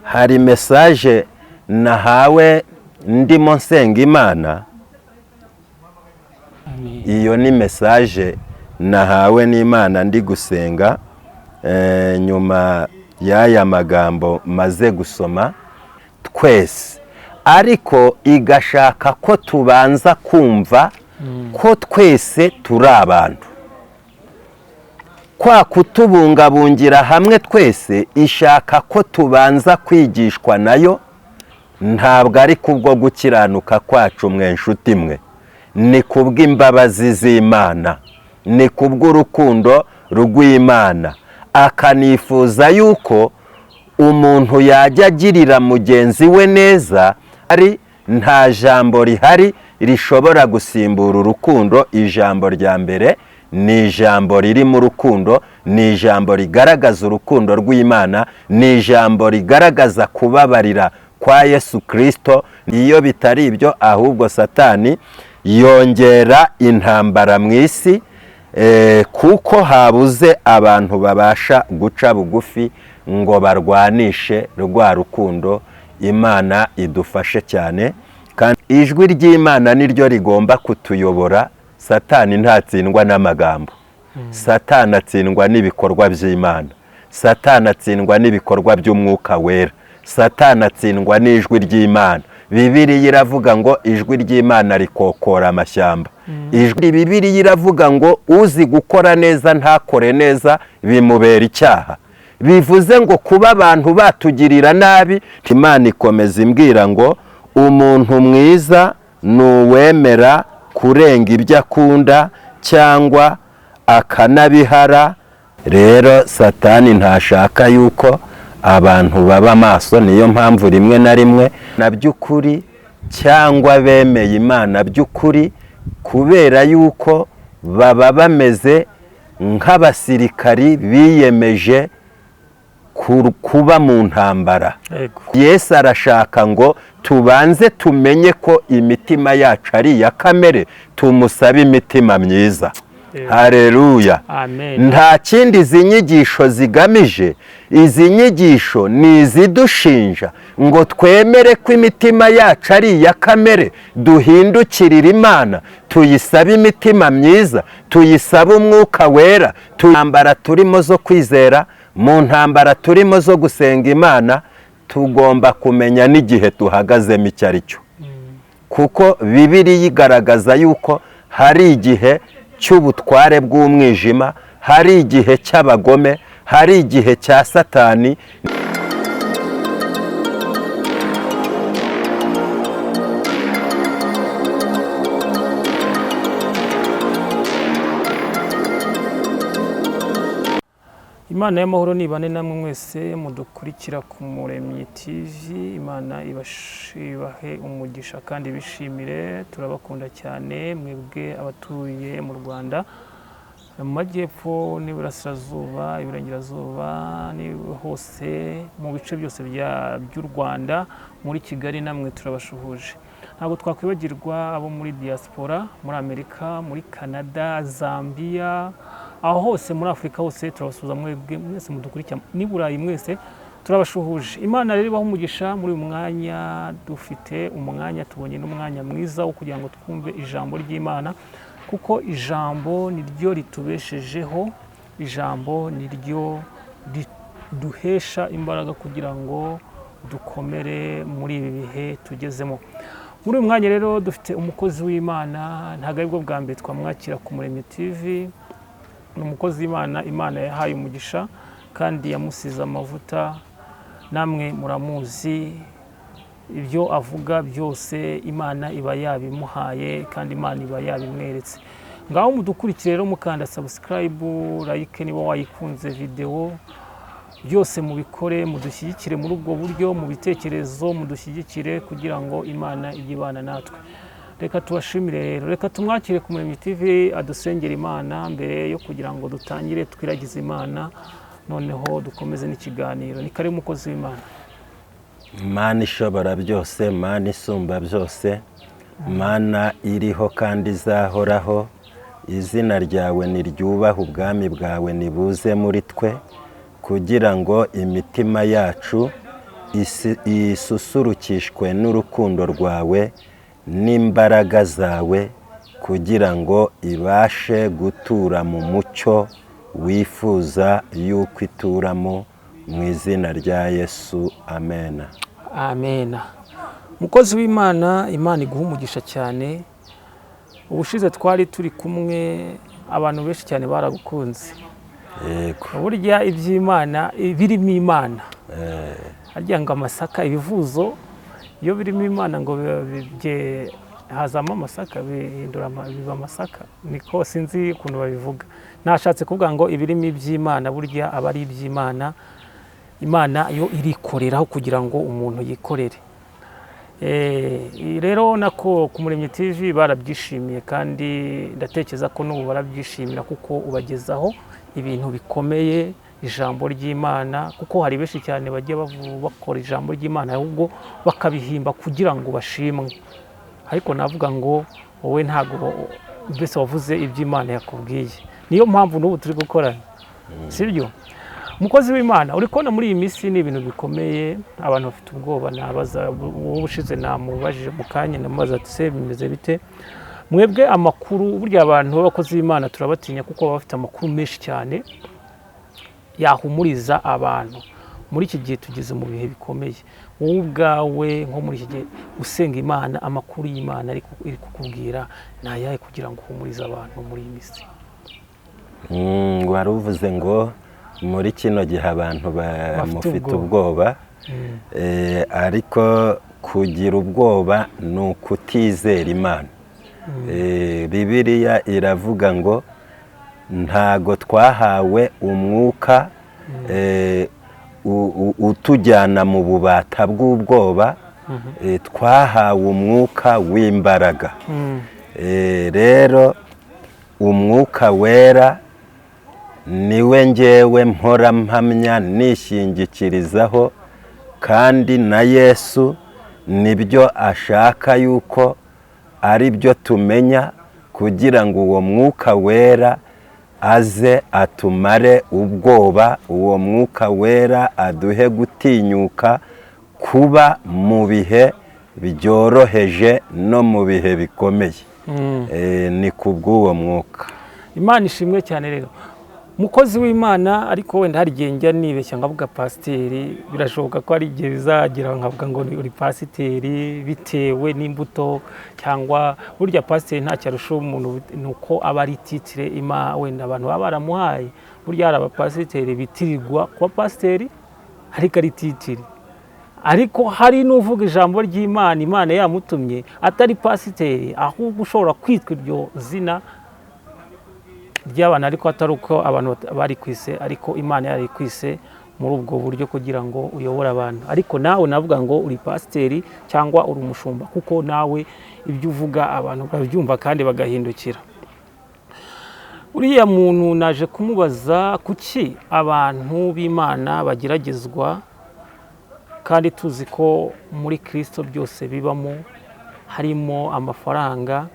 Hari message nahawe ndimo nsenga Imana. Iyo ni message nahawe n'Imana ndi gusenga nyuma y'aya magambo maze gusoma twese, ariko igashaka ko tubanza kumva ko twese turi abantu. Kwa kutubungabungira hamwe twese, ishaka ko tubanza kwigishwa nayo. Ntabwo ari kubwo gukiranuka kwacu mwe nshuti mwe, ni kubw'imbabazi z'Imana, ni kubw'urukundo rw'Imana. Akanifuza yuko umuntu yajya agirira mugenzi we neza. Ari nta jambo rihari rishobora gusimbura urukundo. Ijambo rya mbere ni ijambo riri mu rukundo, ni ijambo rigaragaza urukundo rw'Imana, ni ijambo rigaragaza kubabarira kwa Yesu Kristo. Iyo bitari ibyo, ahubwo Satani yongera intambara mu isi, kuko habuze abantu babasha guca bugufi ngo barwanishe rwa rukundo. Imana idufashe cyane, kandi ijwi ry'Imana niryo rigomba kutuyobora. Satani ntatsindwa n'amagambo, Satani atsindwa n'ibikorwa by'Imana, Satani atsindwa n'ibikorwa by'Umwuka Wera, Satani atsindwa n'ijwi ry'Imana. Bibiliya iravuga ngo ijwi ry'Imana rikokora amashyamba. Ijwi Bibiliya iravuga ngo uzi gukora neza ntakore neza bimubera icyaha. Bivuze ngo kuba abantu batugirira nabi, Imana ikomeza imbwira ngo umuntu mwiza ni uwemera kurenga ibyo akunda cyangwa akanabihara. Rero Satani ntashaka yuko abantu baba maso, niyo mpamvu rimwe na rimwe na by'ukuri cyangwa bemeye Imana by'ukuri, kubera yuko baba bameze nk'abasirikari biyemeje kuba mu ntambara. Yesu arashaka ngo tubanze tumenye ko imitima yacu ari iya kamere, tumusabe imitima myiza. Haleluya. Nta kindi izi nyigisho zigamije. Izi nyigisho ni izidushinja ngo twemere ko imitima yacu ari iya kamere, duhindukirire Imana, tuyisabe imitima myiza, tuyisabe Umwuka Wera. Intambara turimo zo kwizera, mu ntambara turimo zo gusenga Imana, tugomba kumenya n'igihe tuhagazemo icyo ari cyo, kuko Bibiliya igaragaza yuko hari igihe cy'ubutware bw'umwijima, hari igihe cy'abagome, hari igihe cya Satani. Imana y'amahoro nibane namwe mwese mudukurikira ku Muremyi TV. Imana ibahe umugisha kandi bishimire. Turabakunda cyane mwebwe abatuye mu Rwanda, mu majyepfo n'iburasirazuba, iburengerazuba, ni hose mu bice byose by'u Rwanda, muri Kigali namwe turabashuhuje. Ntabwo twakwibagirwa abo muri diaspora, muri Amerika, muri Canada, Zambia, aho hose muri Afurika hose turabasuhuza mwebwe mwese mudukurikira, n'i Burayi mwese turabashuhuje. Imana rero ibahe umugisha. Muri uyu mwanya dufite umwanya, tubonye n'umwanya mwiza wo kugira ngo twumve ijambo ry'Imana, kuko ijambo ni ryo ritubeshejeho, ijambo ni ryo riduhesha imbaraga kugira ngo dukomere muri ibi bihe tugezemo. Muri uyu mwanya rero dufite umukozi w'Imana, ntabwo aribwo bwa mbere twamwakira ku Muremyi TV. Ni umukozi w'Imana Imana yahaye umugisha kandi yamusize amavuta, namwe muramuzi, ibyo avuga byose Imana iba yabimuhaye kandi Imana iba yabimweretse. Ngaho mudukurikire rero, mukanda subscribe, like niba wayikunze video, byose mubikore, mudushyigikire muri ubwo buryo, mu bitekerezo mudushyigikire kugira ngo Imana ijye ibana natwe. Reka tubashimire rero, reka tumwakire ku Muremyi TV adusengera Imana mbere yo kugira ngo dutangire twiragize Imana, noneho dukomeze n'ikiganiro. Ni karibu umukozi w'Imana. Mana ishobora byose, Mana isumba byose, Mana iriho kandi izahoraho, izina ryawe niryubahe, ubwami bwawe nibuze muri twe, kugira ngo imitima yacu isusurukishwe n'urukundo rwawe n'imbaraga zawe, kugira ngo ibashe gutura mu mucyo wifuza yuko ituramo, mu izina rya Yesu, amen. Amena. Mukozi w'Imana, Imana iguha umugisha cyane. Ubushize twari turi kumwe, abantu benshi cyane baragukunze. Yego. Burya iby'Imana birimo Imana, harya ngo amasaka, ibivuzo iyo birimo Imana ngo hazamo amasaka, bihindura biba amasaka, niko sinzi ukuntu babivuga. Nashatse kuvuga ngo ibirimo iby'Imana burya aba ari iby'Imana. Imana yo irikoreraho kugira ngo umuntu yikorere. Rero nako ku Muremyi TV barabyishimiye, kandi ndatekereza ko n'ubu barabyishimira, kuko ubagezaho ibintu bikomeye, ijambo ry'Imana, kuko hari benshi cyane bagiye bakora ijambo ry'Imana ahubwo bakabihimba kugira ngo bashimwe. Ariko navuga ngo wowe ntabwo mbese wavuze iby'Imana yakubwiye, niyo mpamvu n'ubu turi gukorana, sibyo? Umukozi w'Imana, uri kubona muri iyi minsi ni ibintu bikomeye, abantu bafite ubwoba. Nabaza wowe, ubushize namubajije mu kanya, namubaza ati: "Se bimeze bite mwebwe amakuru?" Burya abantu b'abakozi b'Imana turabatinya, kuko baba bafite amakuru menshi cyane yahumuriza abantu. Muri iki gihe tugeze mu bihe bikomeye, wowe ubwawe nko muri iki gihe usenga Imana, amakuru y'Imana iri kukubwira ni ayahe kugira ngo uhumurize abantu muri iyi minsi? Wari uvuze ngo muri kino gihe abantu bafite mufite ubwoba. ubwoba. Ariko kugira ubwoba ni ukutizera Imana. Bibiliya iravuga ngo ntago twahawe umwuka utujyana mu bubata bw'ubwoba, twahawe umwuka w'imbaraga. Rero umwuka wera niwe ngewe mpora mpamya nishingikirizaho, kandi na Yesu nibyo ashaka yuko ari byo tumenya, kugira ngo uwo mwuka wera aze atumare ubwoba, uwo mwuka wera aduhe gutinyuka kuba mu bihe byoroheje no mu bihe bikomeye. Ni ku bw'uwo mwuka. Imana ishimwe cyane. Rero mukozi w'Imana, ariko wenda hari igihe njya nibeshya nkavuga pasiteri, birashoboka ko hari igihe bizagira nkavuga ngo uri pasiteri bitewe n'imbuto, cyangwa burya pasiteri ntacyo arusha umuntu, ni uko aba ari titre ima wenda abantu baba baramuhaye. Burya hari abapasiteri bitirirwa kuba pasiteri ariko ari titre, ariko hari n'uvuga ijambo ry'Imana Imana yamutumye atari pasiteri, ahubwo ushobora kwitwa iryo zina ry'abantu ariko atari uko abantu bari kwise, ariko Imana yari kwise muri ubwo buryo kugira ngo uyobore abantu. Ariko nawe navuga ngo uri pasiteri cyangwa uri umushumba, kuko nawe ibyo uvuga abantu barabyumva kandi bagahindukira. Uriya muntu naje kumubaza kuki abantu b'Imana bageragezwa kandi tuzi ko muri Kirisito byose bibamo, harimo amafaranga.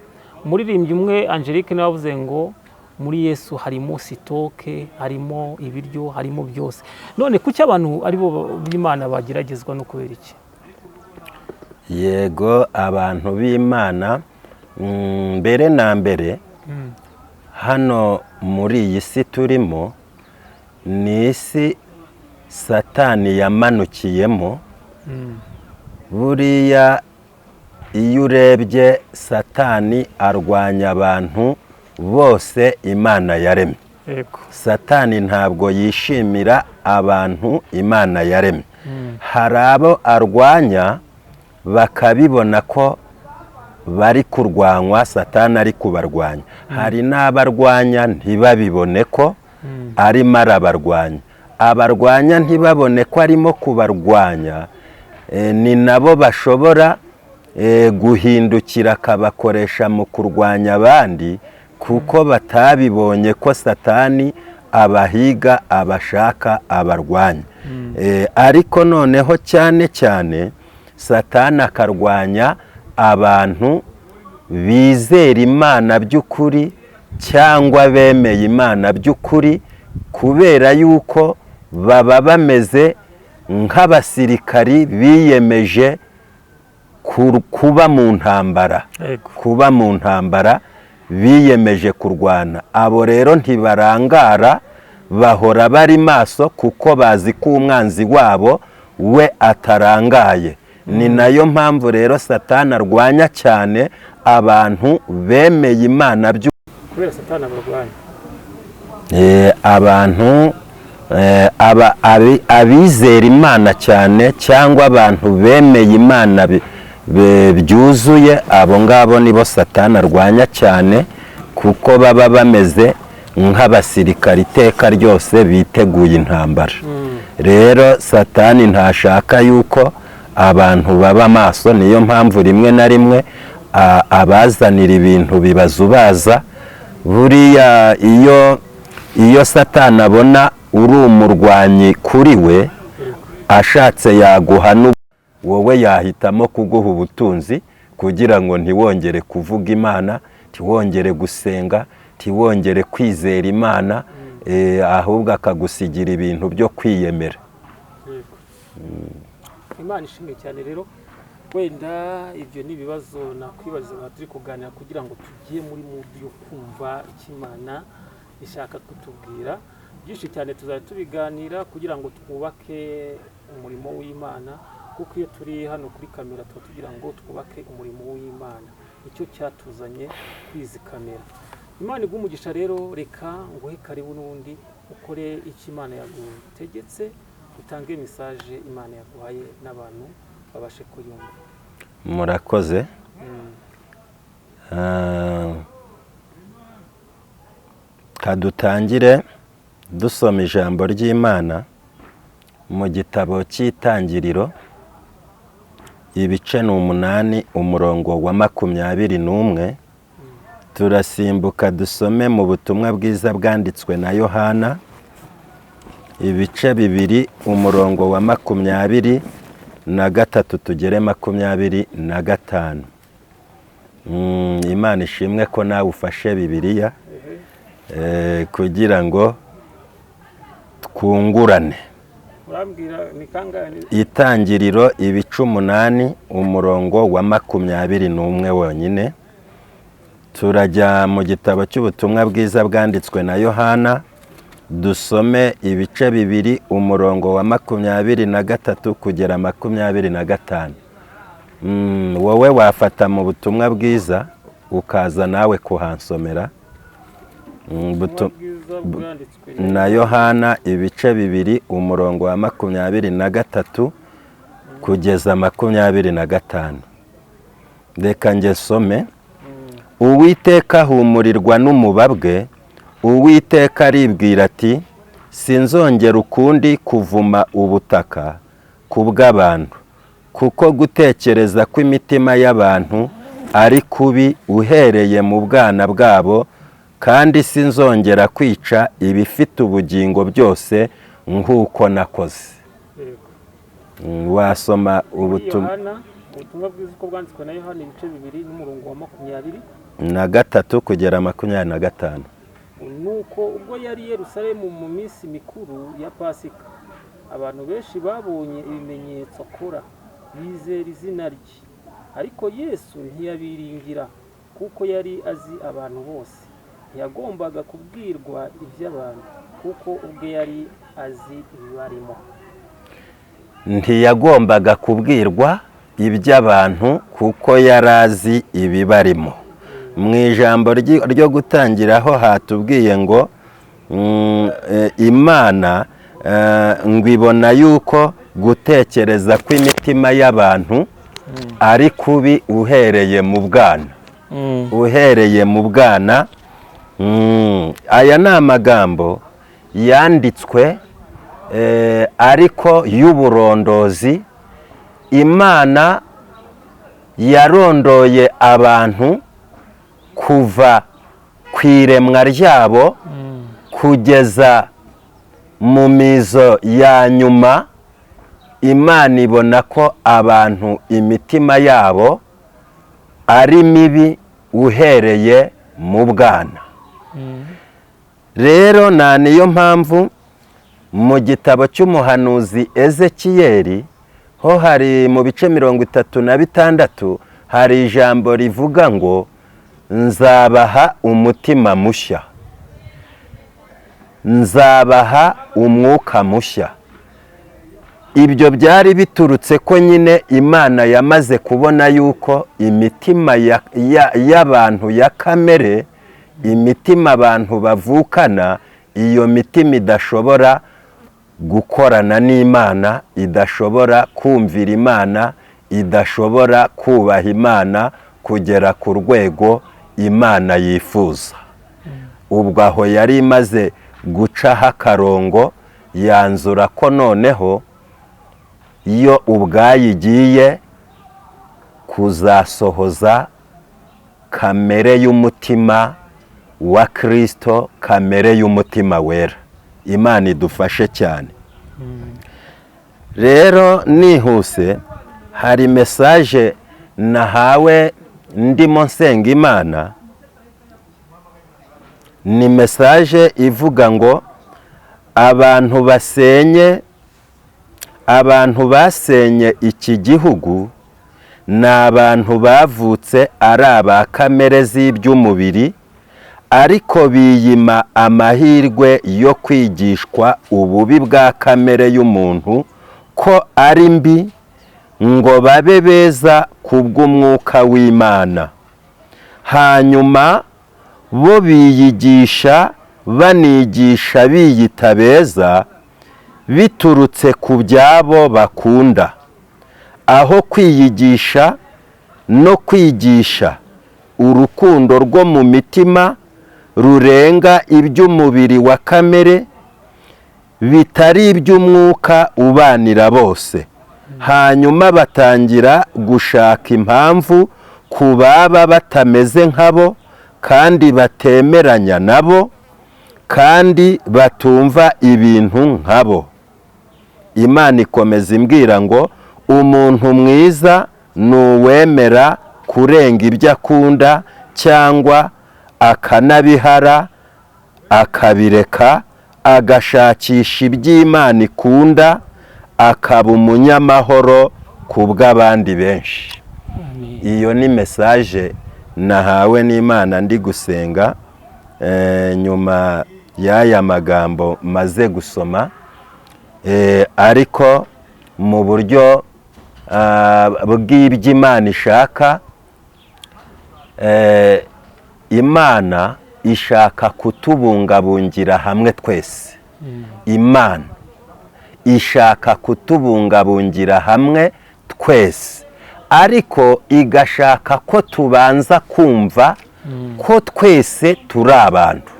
Umuririmbyi umwe Angelique niwe wavuze ngo muri Yesu harimo stock, harimo ibiryo, harimo byose. None kuki abantu ari bo b'Imana bageragezwa, no kubera iki? Yego, abantu b'Imana, mbere na mbere hano muri iyi si turimo ni isi Satani yamanukiyemo. Buriya iyo urebye, Satani arwanya abantu bose Imana yaremye. Satani ntabwo yishimira abantu Imana yaremye. Hari abo arwanya bakabibona ko bari kurwanywa, Satani ari kubarwanya. Hari n'abarwanya ntibabibone ko arimo arabarwanya. Abarwanya ntibabone ko arimo kubarwanya, ni nabo bashobora guhindukira akabakoresha mu kurwanya abandi, kuko batabibonye ko Satani abahiga, abashaka, abarwanya. Ariko noneho cyane cyane Satani akarwanya abantu bizera Imana by'ukuri cyangwa bemeye Imana by'ukuri, kubera yuko baba bameze Nk'abasirikari biyemeje kuba mu ntambara, kuba mu ntambara, biyemeje kurwana. Abo rero ntibarangara, bahora bari maso, kuko bazi ko umwanzi wabo we atarangaye. Ni nayo mpamvu rero Satani arwanya cyane abantu bemeye Imana. Kubera Satani abarwanya. Abantu abizera Imana cyane, cyangwa abantu bemeye Imana byuzuye, abo ngabo nibo Satani arwanya cyane, kuko baba bameze nk'abasirikari iteka ryose biteguye intambara. Rero Satani ntashaka yuko abantu baba maso. Niyo mpamvu rimwe na rimwe abazanira ibintu bibazubaza. Buriya iyo Satani abona uri umurwanyi kuri we, ashatse yaguha, wowe yahitamo kuguha ubutunzi kugira ngo ntiwongere kuvuga Imana, ntiwongere gusenga, ntiwongere kwizera Imana, ahubwo akagusigira ibintu byo kwiyemera. Yego. Imana ishimwe cyane. Rero wenda ibyo ni ibibazo nakwibaza turi kuganira, kugira ngo tujye muri mood yo kumva icyo Imana ishaka kutubwira. Byinshi cyane tuzajya tubiganira kugira ngo twubake umurimo w'Imana, kuko iyo turi hano kuri kamera tuba tugira ngo twubake umurimo w'Imana. Icyo cyatuzanye kuri izi kamera. Imana iguhe umugisha. Rero reka nguhe karibu n'ubundi, ukore icyo Imana yagutegetse, utange message Imana yaguhaye, n'abantu babashe kuyumva. Murakoze. Kadutangire dusoma ijambo ry'Imana mu gitabo cy'Itangiriro, ibice ni 8, umurongo wa 21. Turasimbuka dusome mu Butumwa Bwiza bwanditswe na Yohana, ibice 2, umurongo wa 23 tugere 25. Imana ishimwe ko nawe ufashe Bibiliya kugira ngo twungurane. Urambwira ni kangahe? Itangiriro, ibice 8, umurongo wa 21 wonyine. Turajya mu gitabo cy'Ubutumwa Bwiza bwanditswe na Yohana, dusome ibice 2, umurongo wa 23 kugera 25. Wowe wafata mu Butumwa Bwiza ukaza nawe kuhansomera. Ubutumwa Bwiza bwanditswe na Yohana, ibice 2, umurongo wa 23 kugeza 25. Reka njye some. Uwiteka ahumurirwa n'umubabwe. Uwiteka aribwira ati: "Sinzongera ukundi kuvuma ubutaka ku bw'abantu, kuko gutekereza kw'imitima y'abantu ari kubi uhereye mu bwana bwabo, kandi sinzongera kwica ibifite ubugingo byose nk'uko nakoze." Wasoma ubutumwa Yohana, Ubutumwa Bwiza uko bwanditswe na Yohana, ibice 2 n'umurongo wa 20 na gatatu kugera 25. Nuko ubwo yari i Yerusalemu mu minsi mikuru ya Pasika, abantu benshi babonye ibimenyetso akora, bizera izina rye. Ariko Yesu ntiyabiringira, kuko yari azi abantu bose. Ntiyagombaga kubwirwa iby'abantu, kuko ubwe yari azi ibibarimo. Ntiyagombaga kubwirwa iby'abantu, kuko yari azi ibibarimo. Mu ijambo ryo gutangiraho hatubwiye ngo Imana ngo ibona yuko gutekereza kw'imitima y'abantu ari kubi uhereye mu bwana, uhereye mu bwana. Aya ni amagambo yanditswe ariko y'uburondozi. Imana yarondoye abantu kuva ku iremwa ryabo kugeza mu mizo ya nyuma. Imana ibona ko abantu imitima yabo ari mibi uhereye mu bwana. Rero nta niyo mpamvu Mu gitabo cy'umuhanuzi Ezekiyeli ho hari mu bice 36 hari ijambo rivuga ngo nzabaha umutima mushya, nzabaha umwuka mushya. Ibyo byari biturutse ko nyine Imana yamaze kubona yuko imitima y'abantu ya kamere, imitima abantu bavukana, iyo mitima idashobora gukorana n'Imana, idashobora kumvira Imana, idashobora kubaha Imana kugera ku rwego Imana yifuza. Ubwo aho yari imaze gucaho akarongo, yanzura ko noneho yo ubwayo igiye kuzasohoza kamere y'umutima wa Kirisito, kamere y'umutima wera. Imana idufashe cyane. Rero nihuse, hari message nahawe ndimo nsenga Imana. Ni message ivuga ngo abantu basenye, abantu basenye iki gihugu ni abantu bavutse ari aba kamere z'iby'umubiri, ariko biyima amahirwe yo kwigishwa ububi bwa kamere y'umuntu ko ari mbi, ngo babe beza kubw'umwuka w'Imana. Hanyuma bo biyigisha, banigisha biyita beza biturutse ku byabo bakunda, aho kwiyigisha no kwigisha urukundo rwo mu mitima rurenga iby'umubiri wa kamere, bitari iby'umwuka ubanira bose. Hanyuma batangira gushaka impamvu ku baba batameze nkabo, kandi batemeranya nabo, kandi batumva ibintu nkabo. Imana ikomeza imbwira ngo umuntu mwiza ni uwemera kurenga ibyo akunda, cyangwa akanabihara akabireka, agashakisha iby'Imana ikunda, akaba umunyamahoro ku bw'abandi benshi. Iyo ni message nahawe n'Imana ndi gusenga, nyuma y'aya magambo maze gusoma, ariko mu buryo bw'iby'Imana ishaka. Imana ishaka kutubungabungira hamwe twese. Imana ishaka kutubungabungira hamwe twese, ariko igashaka ko tubanza kumva ko twese turi abantu.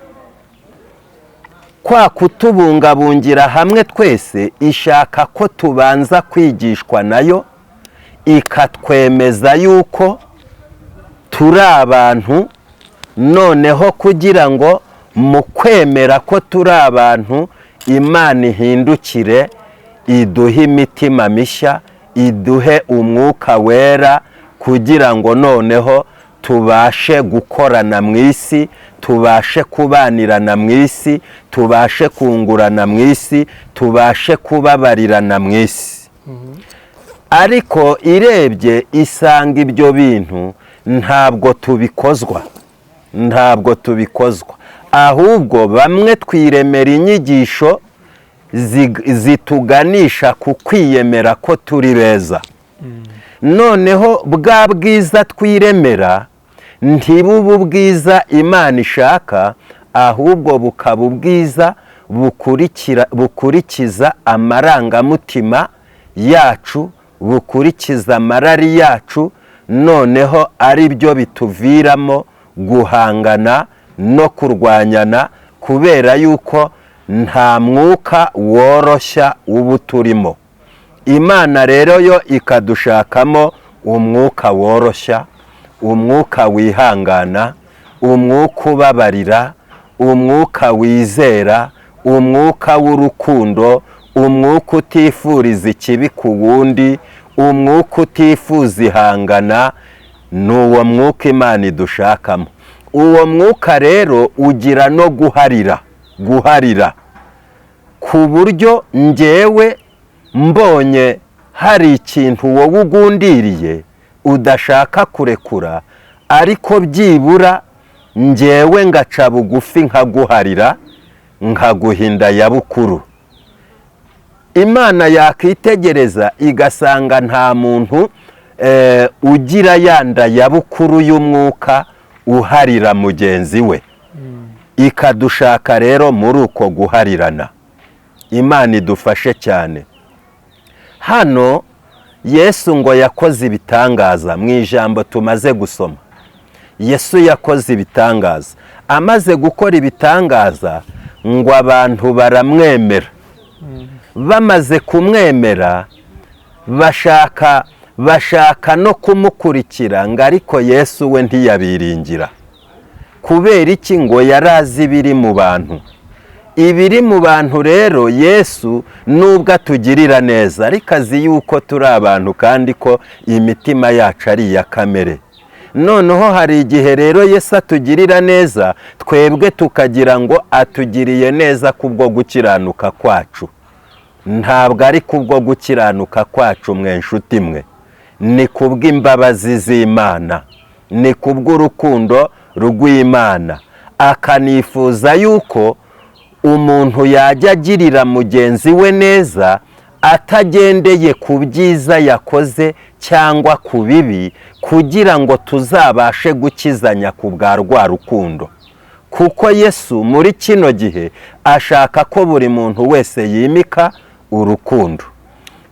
Kwa kutubungabungira hamwe twese, ishaka ko tubanza kwigishwa nayo, ikatwemeza yuko turi abantu. Noneho kugira ngo mu kwemera ko turi abantu, Imana ihindukire iduhe imitima mishya, iduhe umwuka wera, kugira ngo noneho tubashe gukorana mu isi, tubashe kubanirana mu isi, tubashe kungurana mu isi, tubashe kubabarirana mu isi. Ariko irebye isanga ibyo bintu ntabwo tubikozwa, ntabwo tubikozwa. Ahubwo bamwe twiremera inyigisho zituganisha ku kwiyemera ko turi beza. Noneho bwa bwiza twiremera ntibube ubwiza Imana ishaka, ahubwo bukaba ubwiza bukurikiza amarangamutima yacu, bukurikiza amarari yacu. Noneho ari byo bituviramo guhangana no kurwanyana, kubera yuko nta mwuka woroshya uba uturimo. Imana rero yo ikadushakamo umwuka woroshya, umwuka wihangana, umwuka ubabarira, umwuka wizera, umwuka w'urukundo, umwuka utifuriza ikibi ku wundi, umwuka utifuza ihangana. Ni uwo mwuka Imana idushakamo. Uwo mwuka rero ugira no guharira, guharira. Ku buryo ngewe mbonye hari ikintu wowe ugundiriye udashaka kurekura, ariko byibura ngewe ngaca bugufi nkaguharira, nkaguhinda ya bukuru. Imana yakitegereza igasanga nta muntu ugira yanda ya bukuru y'umwuka uharira mugenzi we, ikadushaka rero muri uko guharirana. Imana idufashe cyane. Hano Yesu ngo yakoze ibitangaza mu ijambo tumaze gusoma. Yesu yakoze ibitangaza. Amaze gukora ibitangaza ngo abantu baramwemera. Bamaze kumwemera bashaka no kumukurikira, ngo ariko Yesu we ntiyabiringira. Kubera iki? Ngo yari azi ibiri mu bantu. Ibiri mu bantu rero, Yesu nubwo atugirira neza, ariko azi yuko turi abantu kandi ko imitima yacu ari iya kamere. Noneho hari igihe rero Yesu atugirira neza, twebwe tukagira ngo atugiriye neza kubwo gukiranuka kwacu. Ntabwo ari kubwo gukiranuka kwacu, mwe nshuti mwe, ni kubw'imbabazi z'Imana, ni kubw'urukundo rw'Imana. Akanifuza yuko umuntu yajya agirira mugenzi we neza atagendeye ku byiza yakoze cyangwa ku bibi, kugira ngo tuzabashe gukizanya ku bwa rwa rukundo. Kuko Yesu muri kino gihe ashaka ko buri muntu wese yimika urukundo.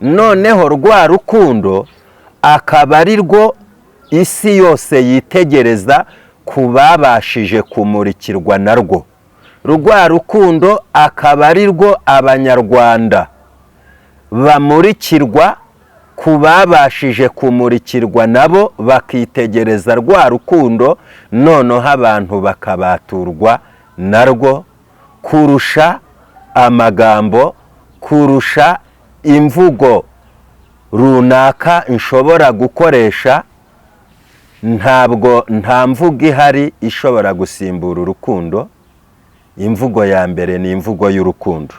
Noneho rwa rukundo akaba ari rwo isi yose yitegereza ku babashije kumurikirwa narwo. Rwa rukundo akaba ari rwo Abanyarwanda bamurikirwa ku babashije kumurikirwa nabo, bakitegereza rwa rukundo, noneho abantu bakabaturwa narwo kurusha amagambo, kurusha imvugo runaka nshobora gukoresha. Ntabwo nta mvugo ihari ishobora gusimbura urukundo. Imvugo ya mbere ni imvugo y'urukundo.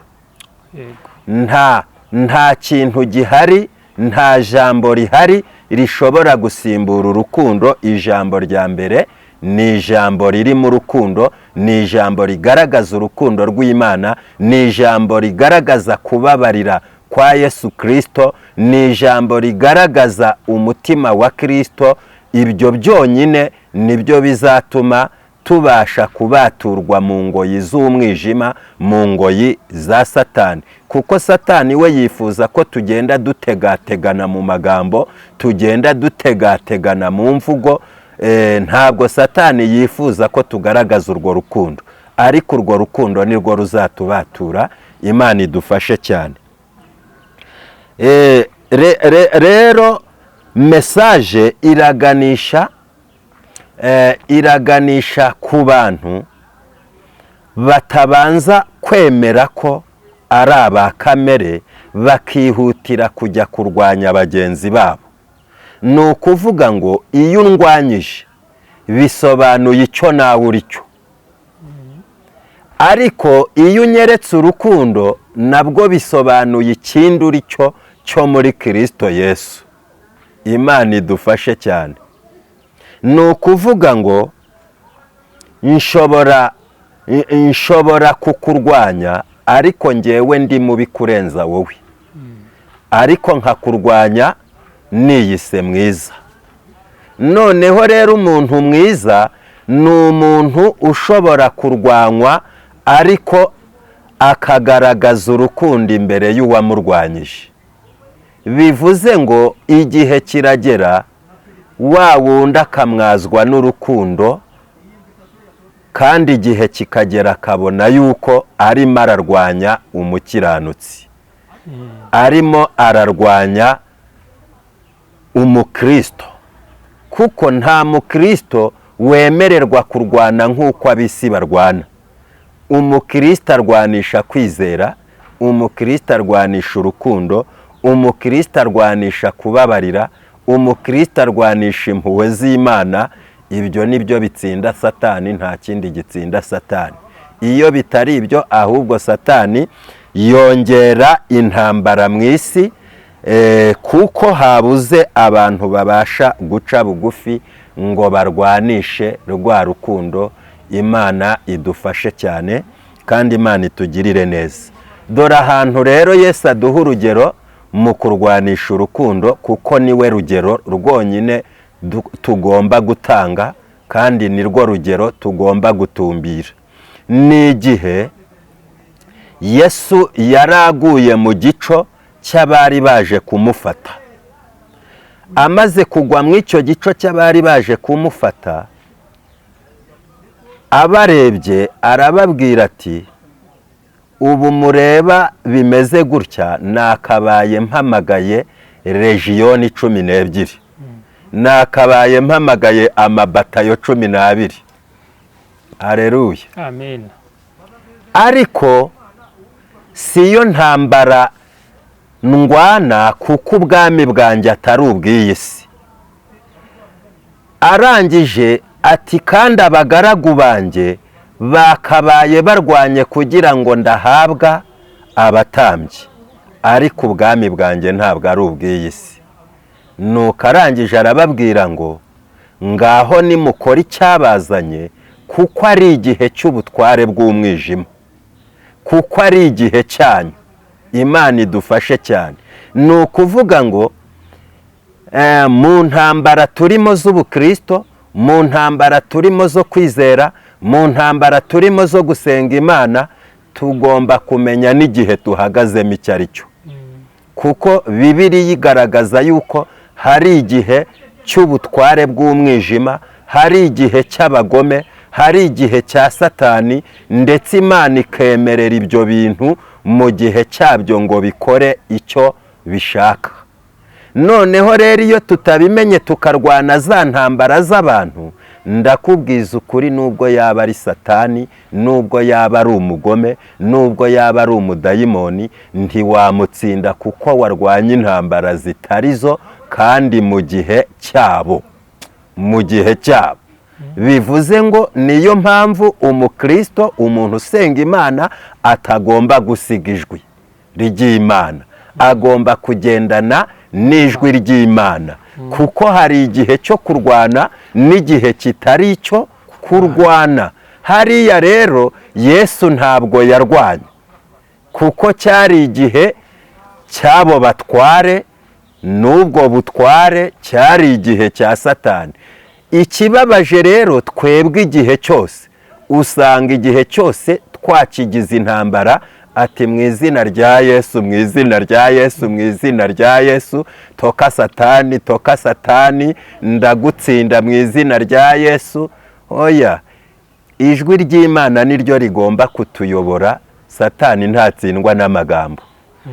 Nta kintu gihari, nta jambo rihari rishobora gusimbura urukundo. Ijambo rya mbere ni ijambo riri mu rukundo, ni ijambo rigaragaza urukundo rw'Imana, ni ijambo rigaragaza kubabarira kwa Yesu Kirisito, ni ijambo rigaragaza umutima wa Kirisito. Ibyo byonyine nibyo bizatuma tubasha kubaturwa mu ngoyi z'umwijima, mu ngoyi za Satani. Kuko Satani we yifuza ko tugenda dutegategana mu magambo, tugenda dutegategana mu mvugo. Ntabwo Satani yifuza ko tugaragaza urwo rukundo, ariko urwo rukundo nirwo ruzatubatura. Imana idufashe cyane. Rero message iraganisha ku bantu batabanza kwemera ko ari aba kamere, bakihutira kujya kurwanya bagenzi babo. Ni ukuvuga ngo iyo undwanyije bisobanuye icyo nawe uri cyo, ariko iyo unyeretse urukundo nabwo bisobanuye ikindi uri cyo cyo muri Kirisito Yesu. Imana idufashe cyane. Ni ukuvuga ngo nshobora kukurwanya, ariko ngewe ndi mubi kurenza wowe, ariko nkakurwanya niyise mwiza. Noneho rero umuntu mwiza ni umuntu ushobora kurwanywa, ariko akagaragaza urukundo imbere y'uwamurwanyije. Bivuze ngo igihe kiragera wa wundi akamwazwa n'urukundo, kandi igihe kikagera akabona yuko arimo ararwanya umukiranutsi, arimo ararwanya umukristo. Kuko nta mukristo wemererwa kurwana nk'uko ab'isi barwana. Umukristo arwanisha kwizera, umukristo arwanisha urukundo, umukristo arwanisha kubabarira, umukristo arwanisha impuhwe z'Imana. Ibyo nibyo bitsinda Satani, nta kindi gitsinda Satani. Iyo bitari ibyo, ahubwo Satani Yongera intambara mu isi, kuko habuze abantu babasha guca bugufi ngo barwanishe rwa rukundo. Imana idufashe cyane kandi Imana itugirire neza. Dore ahantu rero Yesu aduha urugero mu kurwanisha urukundo, kuko niwe rugero rwonyine tugomba gutanga, kandi ni rwo rugero tugomba gutumbira. Ni igihe Yesu yaraguye mu gico cy'abari baje kumufata. Amaze kugwa mu icyo gico cy'abari baje kumufata, abarebye arababwira ati: "Ubu mureba bimeze gutya, nakabaye mpamagaye légiyoni 12, nakabaye mpamagaye amabatayo 12." Areruye. Amen. Ariko si yo ntambara ndwana, kuko ubwami bwanjye atari ubw'iyi si. Arangije ati: "Kandi abagaragu banjye bakabaye barwanye kugira ngo ndahabwa abatambyi, ariko ubwami bwanjye ntabwo ari ubw'iyi si." Nuko arangije arababwira ngo: "Ngaho nimukore icyabazanye, kuko ari igihe cy'ubutware bw'umwijima, kuko ari igihe cyanyu." Imana idufashe cyane. Ni ukuvuga ngo mu ntambara turimo z'ubukristo, mu ntambara turimo zo kwizera, mu ntambara turimo zo gusenga Imana, tugomba kumenya n'igihe tuhagazemo icyo ari cyo, kuko Bibiliya igaragaza yuko hari igihe cy'ubutware bw'umwijima, hari igihe cy'abagome, hari igihe cya Satani, ndetse Imana ikemerera ibyo bintu mu gihe cyabyo ngo bikore icyo bishaka. Noneho rero iyo tutabimenye tukarwana za ntambara z'abantu, ndakubwiza ukuri, nubwo yaba ari Satani, nubwo yaba ari umugome, nubwo yaba ari umudayimoni, ntiwamutsinda, kuko warwanya intambara zitari zo kandi mu gihe cyabo, mu gihe cyabo. Bivuze ngo niyo mpamvu umukristo, umuntu usenga Imana, atagomba gusiga ijwi ry'Imana, agomba kugendana n'ijwi ry'Imana, kuko hari igihe cyo kurwana n'igihe kitari icyo kurwana. Hariya rero Yesu ntabwo yarwanye, kuko cyari igihe cy'abo batware n'ubwo butware, cyari igihe cya Satani. Ikibabaje rero, twebwe igihe cyose usanga igihe cyose twakigize intambara, ati: "Mu izina rya Yesu, mu izina rya Yesu, mu izina rya Yesu, toka Satani, toka Satani, ndagutsinda mu izina rya Yesu." Oya, ijwi ry'Imana niryo rigomba kutuyobora. Satani ntatsindwa n'amagambo,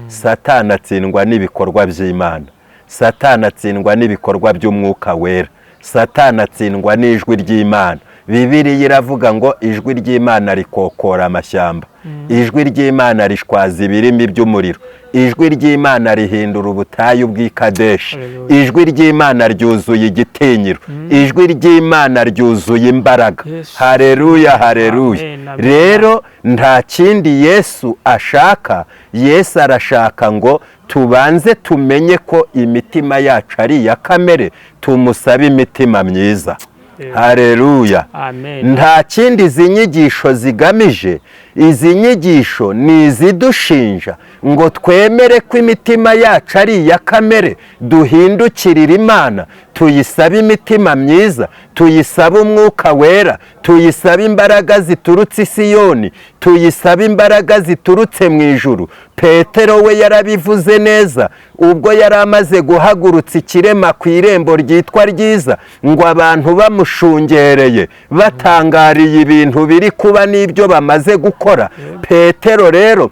Satani atsindwa n'ibikorwa by'Imana, Satani atsindwa n'ibikorwa by'Umwuka Wera, Satani atsindwa n'ijwi ry'Imana. Bibiliya iravuga ngo ijwi ry'Imana rikokora amashyamba, ijwi ry'Imana rishwaza ibirimi by'umuriro, ijwi ry'Imana rihindura ubutayu bw'Ikadeshi, Hallelujah. ijwi ry'Imana ryuzuye igitinyiro, ijwi ry'Imana ryuzuye imbaraga. Yes. Hareruya, hareruya. Amen, amen. Rero nta kindi Yesu ashaka. Yesu arashaka ngo tubanze tumenye ko imitima yacu ari iya kamere, tumusabe imitima myiza. Hareruya. Amen. Nta kindi izi nyigisho zigamije. Izi nyigisho ni izidushinja ngo twemere ko imitima yacu ari iya kamere, duhindukirire Imana, tuyisabe imitima myiza, tuyisabe Umwuka Wera, tuyisabe imbaraga ziturutse i Siyoni, tuyisabe imbaraga ziturutse mu ijuru. Petero we yarabivuze neza ubwo yari amaze guhagurutsa ikirema ku irembo ryitwa Ryiza, ngo abantu bamushungereye, batangariye ibintu biri kuba n'ibyo bamaze gukora. Petero rero,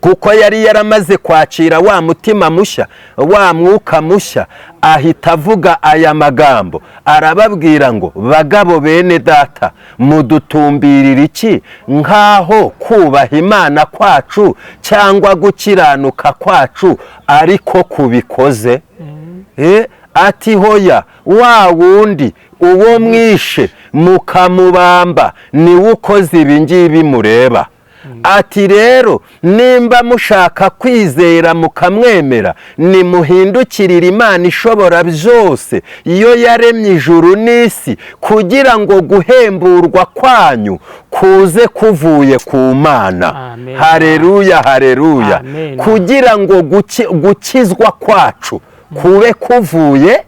kuko yari yaramaze kwakira wa mutima mushya, wa mwuka mushya, ahita avuga aya magambo, arababwira ngo: "Bagabo bene data, mudutumbirira iki nk'aho kubaha Imana kwacu cyangwa gukiranuka kwacu ariko kubikoze?" Ati: "Hoya, wa wundi uwo mwishe mukamubamba niwe ukoze ibi ngibi mureba." Ati rero nimba mushaka kwizera mukamwemera, nimuhindukirire Imana ishobora byose, iyo yaremye ijuru n'isi, kugira ngo guhemburwa kwanyu kuze kuvuye ku Mana. Amen. Hareruya, hareruya. Amen. Kugira ngo gukizwa kwacu kube kuvuye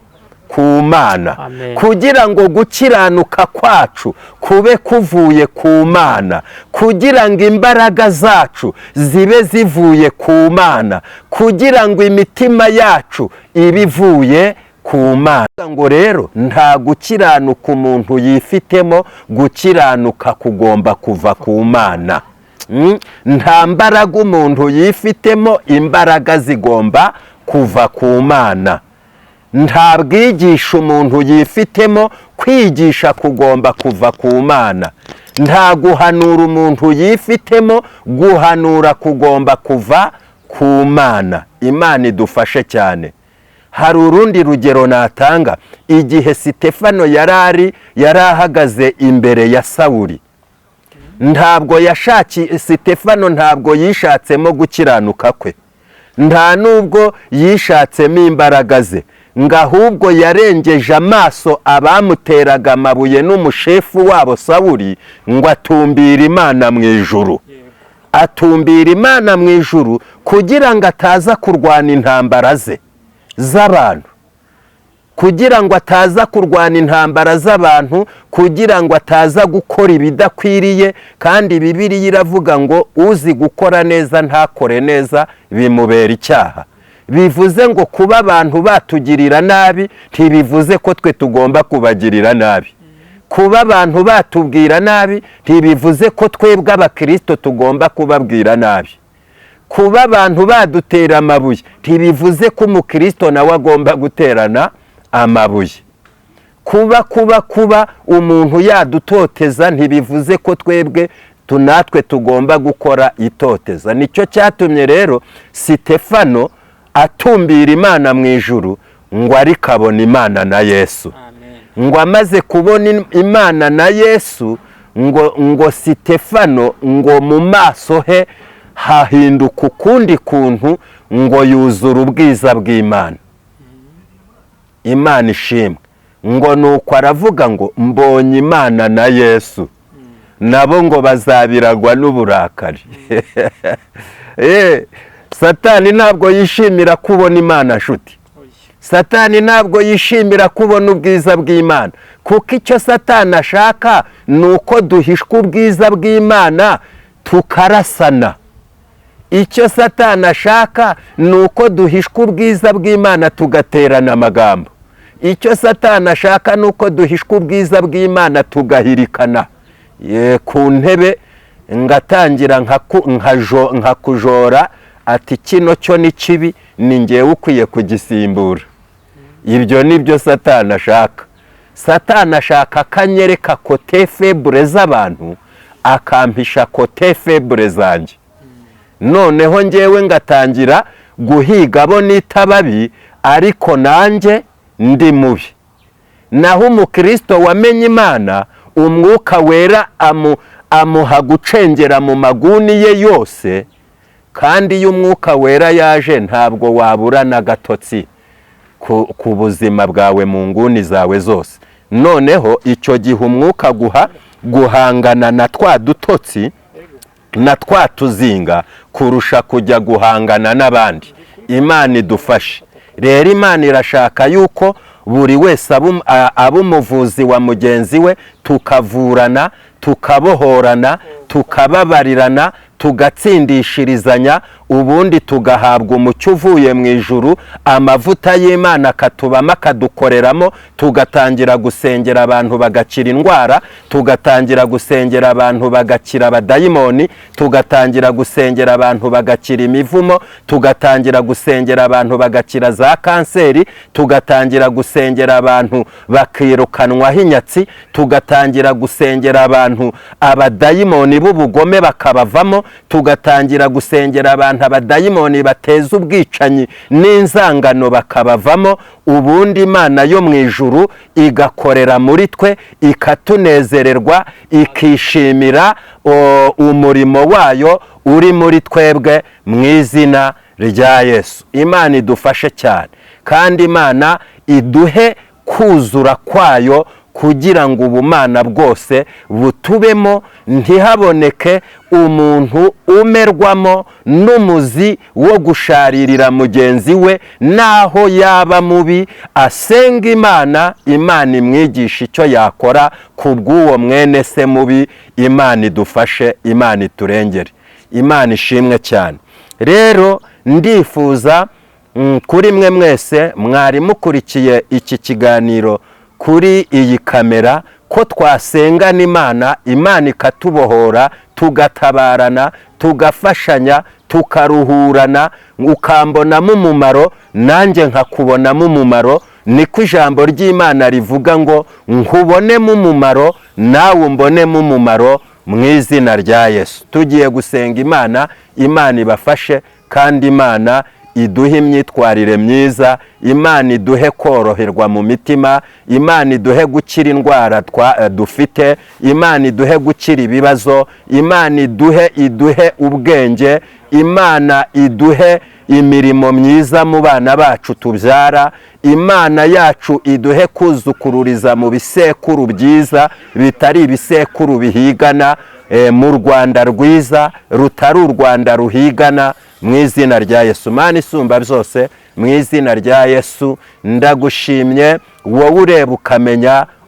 ku Mana. Amen. Kugira ngo gukiranuka kwacu kube kuvuye ku Mana, kugira ngo imbaraga zacu zibe zivuye ku Mana, kugira ngo imitima yacu ibe ivuye ku Mana. Ngo rero nta gukiranuka umuntu yifitemo, gukiranuka kugomba kuva ku Mana. Nta mbaraga umuntu yifitemo, imbaraga zigomba kuva ku Mana. Nta bwigisha umuntu yifitemo, kwigisha kugomba kuva ku Mana. Nta guhanura umuntu yifitemo, guhanura kugomba kuva ku Mana. Imana idufashe cyane. Hari urundi rugero natanga. Igihe Sitefano yari ahagaze imbere ya Sawuli, ntabwo yashakiye Sitefano, ntabwo yishatsemo gukiranuka kwe, nta nubwo yishatsemo imbaraga ze, ngo ahubwo yarengeje amaso abamuteraga amabuye n'umushefu wabo Sawuli, ngo atumbire Imana mu ijuru. Atumbira Imana mu ijuru kugira ngo ataza kurwana intambara ze z'abantu, kugira ngo ataza kurwana intambara z'abantu, kugira ngo ataza gukora ibidakwiriye. Kandi Bibiliya iravuga ngo uzi gukora neza ntakore neza bimubera icyaha. Bivuze ngo kuba abantu batugirira nabi ntibivuze ko twe tugomba kubagirira nabi. Kuba abantu batubwira nabi ntibivuze ko twebwe abakirisito tugomba kubabwira nabi. Kuba abantu badutera amabuye ntibivuze ko umukirisito nawe agomba guterana amabuye. Kuba umuntu yadutoteza ntibivuze ko twebwe natwe tugomba gukora itoteza. Nicyo cyatumye rero Sitefano atumbira Imana mu ijuru, ngo ariko abona Imana na Yesu. Ngo amaze kubona Imana na Yesu, ngo Sitefano ngo mu maso he hahinduka ukundi kuntu, ngo yuzura ubwiza bw'Imana. Imana ishimwe. Ngo nuko aravuga ngo mbonye Imana na Yesu, nabo ngo bazabiragwa n'uburakari. Satani ntabwo yishimira kubona Imana nshuti. Satani ntabwo yishimira kubona ubwiza bw'Imana, kuko icyo Satani ashaka ni uko duhishwa ubwiza bw'Imana tukarasana. Icyo Satani ashaka ni uko duhishwa ubwiza bw'Imana tugaterana amagambo. Icyo Satani ashaka ni uko duhishwa ubwiza bw'Imana tugahirikana ku ntebe, ngatangira nkakujora ati kino cyo ni kibi, ni ngewe ukwiye kugisimbura. Ibyo ni byo Satani ashaka. Satani ashaka akanyereka côté faible z'abantu, akampisha côté faible zanjye, noneho ngewe ngatangira guhiga abo nita babi, ariko nanjye ndi mubi. Naho umukristo wamenye Imana, Umwuka Wera amuha gucengera mu maguni ye yose. Kandi iyo Umwuka Wera yaje, ntabwo wabura n'agatotsi ku buzima bwawe, mu nguni zawe zose. Noneho icyo gihe Umwuka guha guhangana na twa dutotsi na twa tuzinga kurusha kujya guhangana n'abandi. Imana idufashe rero. Imana irashaka yuko buri wese aba umuvuzi wa mugenzi we, tukavurana, tukabohorana, tukababarirana, tugatsindishirizanya, ubundi tugahabwa umucyo uvuye mu ijuru, amavuta y'Imana akatubamo, akadukoreramo, tugatangira gusengera abantu bagakira indwara, tugatangira gusengera abantu bagakira abadayimoni, tugatangira gusengera abantu bagakira imivumo, tugatangira gusengera abantu bagakira za kanseri, tugatangira gusengera abantu bakirukanwaho inyatsi, tugatangira gusengera abantu abadayimoni b'ubugome bakabavamo, tugatangira gusengera abantu. abantu abadayimoni bateza ubwicanyi n'inzangano bakabavamo, ubundi Imana yo mu ijuru igakorera muri twe, ikatunezererwa, ikishimira umurimo wayo uri muri twebwe mu izina rya Yesu. Imana idufashe cyane, kandi Imana iduhe kuzura kwayo kugira ngo ubumana bwose butubemo, ntihaboneke umuntu umerwamo n'umuzi wo gusharirira mugenzi we, naho yaba mubi asenga Imana, Imana imwigisha icyo yakora ku bw'uwo mwene se mubi. Imana idufashe, Imana iturengere, Imana ishimwe cyane. Rero ndifuza kuri mwe mwese mwari mukurikiye iki kiganiro kuri iyi kamera, ko twasengana Imana, Imana ikatubohora, tugatabarana, tugafashanya, tukaruhurana, ukambonamo umumaro nanjye nkakubonamo umumaro. Niko ijambo ry'Imana rivuga ngo nkubonemo umumaro nawe umbonemo umumaro mu izina rya Yesu. Tugiye gusenga Imana, Imana ibafashe, kandi Imana iduhe imyitwarire myiza, Imana iduhe koroherwa mu mitima, Imana iduhe gukira indwara dufite, Imana iduhe gukira ibibazo, Imana iduhe ubwenge, Imana iduhe imirimo myiza mu bana bacu tubyara, Imana yacu iduhe kuzukururiza mu bisekuru byiza bitari ibisekuru bihigana, mu Rwanda rwiza rutari u Rwanda ruhigana, mu izina rya Yesu. Mana isumba byose, mu izina rya Yesu ndagushimye, wowe ureba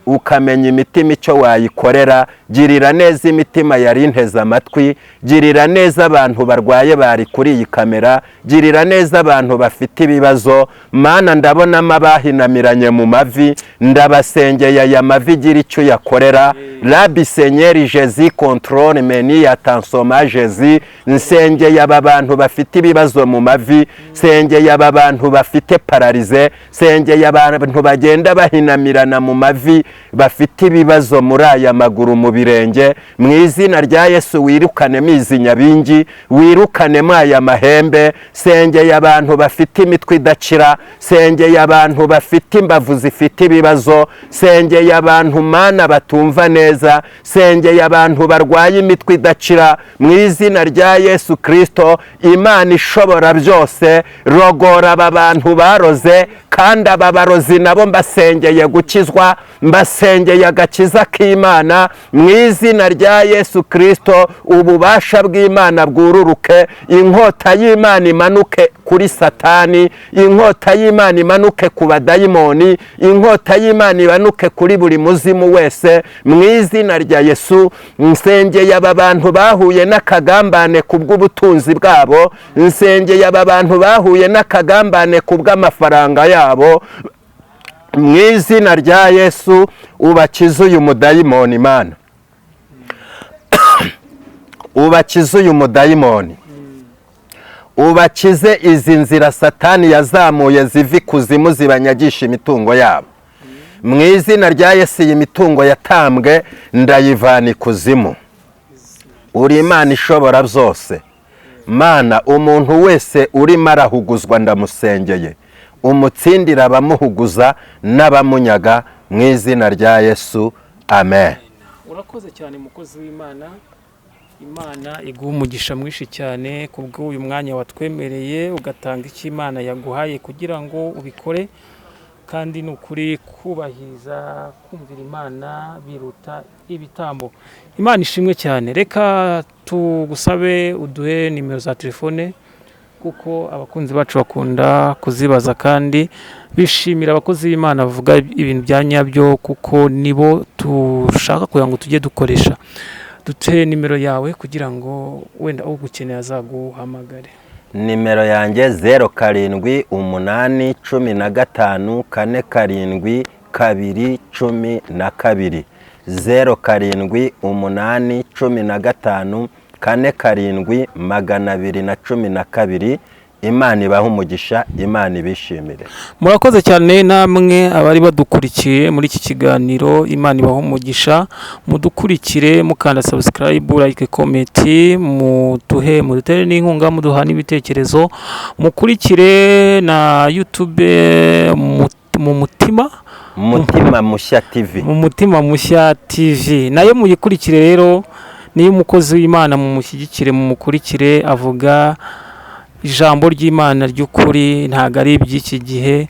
ukamenya imitima icyo wayikorera. Girira neza imitima yari inteze amatwi, girira neza abantu barwaye bari kuri iyi kamera, girira neza abantu bafite ibibazo. Mana ndabonamo abahinamiranye mu mavi, ndabasengeye aya mavi gira icyo uyakorera. Rabi Senyeri Jezi controle meni ya tansoma Jezi, nsengeye aba bantu bafite ibibazo mu mavi, nsengeye aba bantu bafite pararize, nsengeye abantu bagenda bahinamirana mu mavi, bafite ibibazo muri aya maguru, mu birenge. Mu izina rya Yesu wirukanemo izi nyabingi, wirukanemo aya mahembe. Sengeye abantu bafite imitwe idakira, sengeye abantu bafite imbavu zifite ibibazo, sengeye abantu Mana batumva neza, sengeye abantu barwaye imitwe idakira. Mu izina rya Yesu Kristo, Imana ishobora byose, rogora aba bantu baroze, kandi aba barozi nabo mbasengeye gukizwa, mbasengeye agakiza k'Imana. Mu izina rya Yesu Kristo, ububasha bw'Imana bwururuke, inkota y'Imana imanuke kuri Satani, inkota y'Imana imanuke ku badayimoni, inkota y'Imana imanuke kuri buri muzimu wese. Mu izina rya Yesu nsengeye aba bantu bahuye n'akagambane ku bw'ubutunzi bwabo, nsengeye aba bantu bahuye n'akagambane ku bw'amafaranga yabo. Mu izina rya Yesu ubakize uyu mudayimoni, Imana ubakize uyu mudayimoni, ubakize izi nzira Satani yazamuye ziva ikuzimu zibanyagisha imitungo yabo. Mu izina rya Yesu iyi mitungo yatambwe ndayivana ikuzimu. Uri Imana ishobora byose. Mana, umuntu wese urimo arahuguzwa ndamusengeye, umutsindira abamuhuguza n'abamunyaga mu izina rya Yesu, amen. Urakoze cyane mukozi w'Imana, Imana iguha umugisha mwinshi cyane kubw'uyu mwanya watwemereye, ugatanga icyo Imana yaguhaye kugira ngo ubikore, kandi ni ukuri kubahiriza kumvira Imana biruta ibitambo. Imana ishimwe cyane. Reka tugusabe uduhe nimero za telefone, kuko abakunzi bacu bakunda kuzibaza kandi bishimira abakozi b'Imana bavuga ibintu bya nyabyo, kuko nibo dushaka kugira ngo tujye dukoresha. Dute nimero yawe kugira ngo wenda ugukeneye azaguhamagare. Nimero yanjye 07 8 15 4 7 2 12, 07 8 15 4 7 212. Imana ibahe umugisha, Imana ibishimire. Murakoze cyane namwe abari badukurikiye muri iki kiganiro. Imana ibahe umugisha. Mudukurikire mukanda subscribe, like, comment, muduhe, mudutere n'inkunga, muduha n'ibitekerezo. Mukurikire na YouTube mu mutima Mutima Mushya TV. Mu Mutima Mushya TV nayo muyikurikire. Rero niyo umukozi w'Imana, mumushyigikire, mumukurikire. Avuga ijambo ry'Imana ry'ukuri, ntabwo ari iby'iki gihe,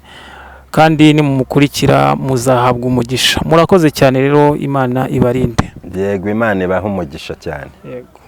kandi nimumukurikira muzahabwa umugisha. Murakoze cyane rero, Imana ibarinde. Yego, Imana ibahe umugisha cyane. Yego.